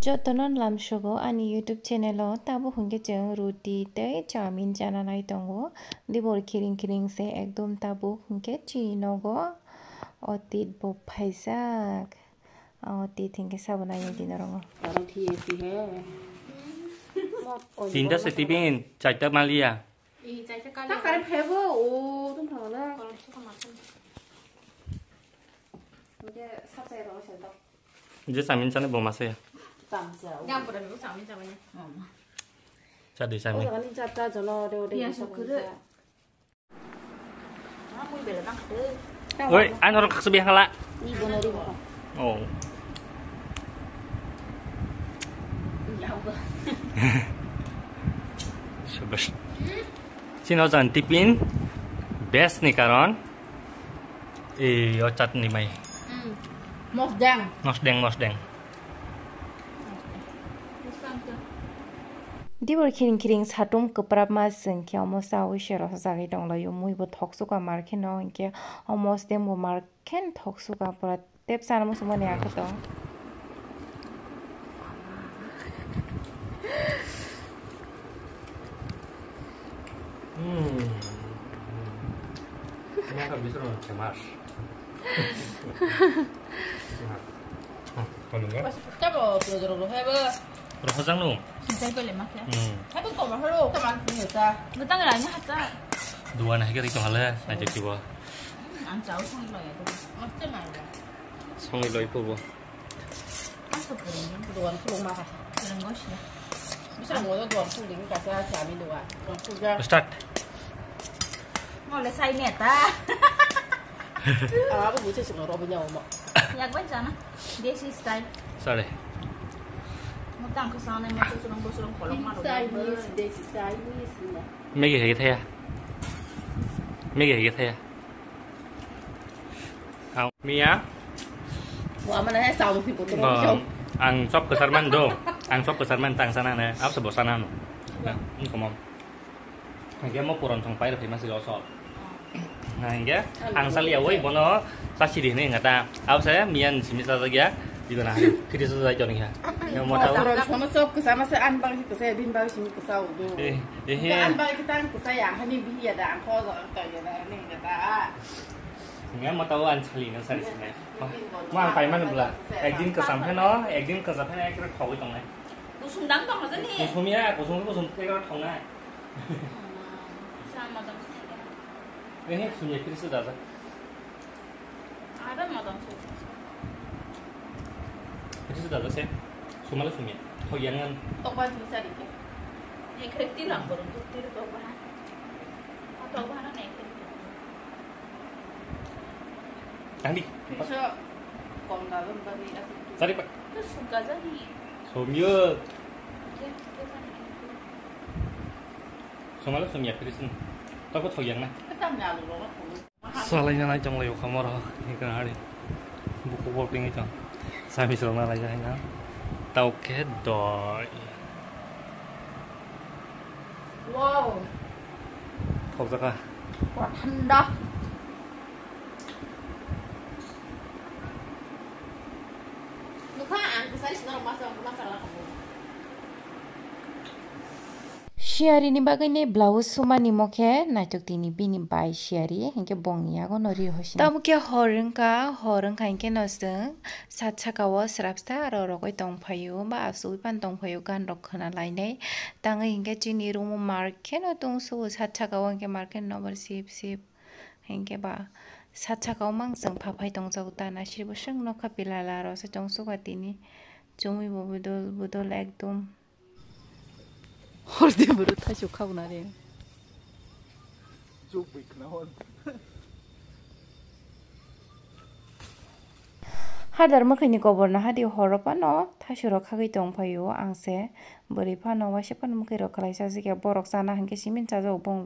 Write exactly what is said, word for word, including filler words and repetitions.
Jotono lamsogo ani YouTube channel o, tabuk hwnkhe chwng ruti tei chowmin chana nai tongo. Dibor khiring khiring se ekdom tabuk hwnkhe chini nogo otit bo phaijak. Otit hwnkhe sabo nai di norok. Tinta se tibin, chaita malia. Kare phebo, o, tong thangla. Je chowmin chani bo masa ya. Tamsa. Yang pura dulu chowmin chowmin. Chadi chowmin. Ani chata jono de de. Iya, sukuru. Oi, ano rok khaksa biang hala. Ni bono ri. Oh. Shabash. Chini o jani tiffin best ni karon. Ei, o chutney mai. Mosdeng. Mosdeng, mosdeng. Dibor khiring khiring satung kwprapma chwng khe omo chaui se rw sajagwi tonglaio. Mui bo thoksuka mar kheno hinkhe omo mosdeng bo mar khen thoksuka pura tep sana muchungmani akhe tong. Hmm. Ini akan bisa dong, cemas. Tamo pura roh hai ba. Roh hojang no. Sintai pele mak ya. Hmm. Hai ba koma haro koma ni ta. Gutang rani hata. Dua na hake rito hale, aja kibo. Ang chau song lo ya. Mas te mar. Songwi loi purbo. Ang sa purung. Dogan purung ma ka. Purung go siya. Bisa mo dogan purung ka sa sa mi dogan. Start. Mo le sai neta. Ah, bu bu se sing ro bu nya mo. Yak ban chana. Desi style. Sorry. Mo tang ka sa na mo se sung bo sung kolong ma ro. Chinese, desi Chinese na. Maggie hai thaya. Maggie hai thaya. Ang Mia. Wa mana hai saung phi botol. Ang chop kwchar man do. Ang chop kwchar man tang sana ne. Ap se bo sana no. Ni komo. Hingke mo puron thong pai rw phaima se osol. Hingke ang sali ya woi bono chasi di hinui hingka ta. Abo se miyan simi chajak ya. Di bana hai. Kiri chajak ya ning ha. Mo ta. Puron thong chop kwchar ma se an bang hi kwchar ya bin bang simi kwchar u do. Eh, eh. An bang kita ang kwchar ya hani bi ya da ang kho ja ang ta ya da ni hingka ta. Hingke mo ta o an sali no sari sinai. Mo ang pai manu bla. Ekdin kwcham pheno, ekdin kwcham pheno ekre thogwi tongnai. Kusum dang tong jani. Kusum ya, kusum kusum ekre thongnai. Sa modom sumya. Eh, sumya kiri se dajak. Ada modom sumya. Kiri se dajak se. Sumala sumya. Ho yang an. Tokba jini sari ke. Ekre tilang borong tu tir tokba. Tokba na ekre. Tangdi. Bisa kong dalam bani asik. Sari pak. Tu suka jani. Sumya. Ke, ke jani. Sumala sumya kiri sin. Tokba thok yang na. Ketam ni alu rong. Salai na nai chong lai o khamor ha. Ni kan hari. Buku bol ping chong. Sami srong na lai jai na. Tau ke doi. Wow. Thok jaka. Wah, thanda. Nukha ang kisai swnam masa masa lakha. Siyari ni bagwi ni blouse sumani mo khe naithok tini bini bai siyari hinkhe bongni yago no ri hosi. Tamo khe hor wngkha, hor wngkha hinkhe no chwng sat saka o swrapsa aro rogwi tong phaio ba asugwi pan tong phaio gan rok khna lainai. Tangwi hinkhe chini room o mar kheno tong sugo sat saka o hinkhe mar kheno nobar sip sip. Hinkhe ba sat saka o mang chwng pha phai tongjago ta nasirbo swng nokha pilala aro se tong sugo tini chumui bo budol budol ekdom. Hor de bwrwi thaichuk kha bo na re. Chuk bui khna hor. Hadar mwkhwini kobor naha di horo phano thaisuro khagwi tong phaio ang se bwrwi phano waisa phano mwkhwirok khwlaisa se khe borok chana hinkhe simin chajago bong.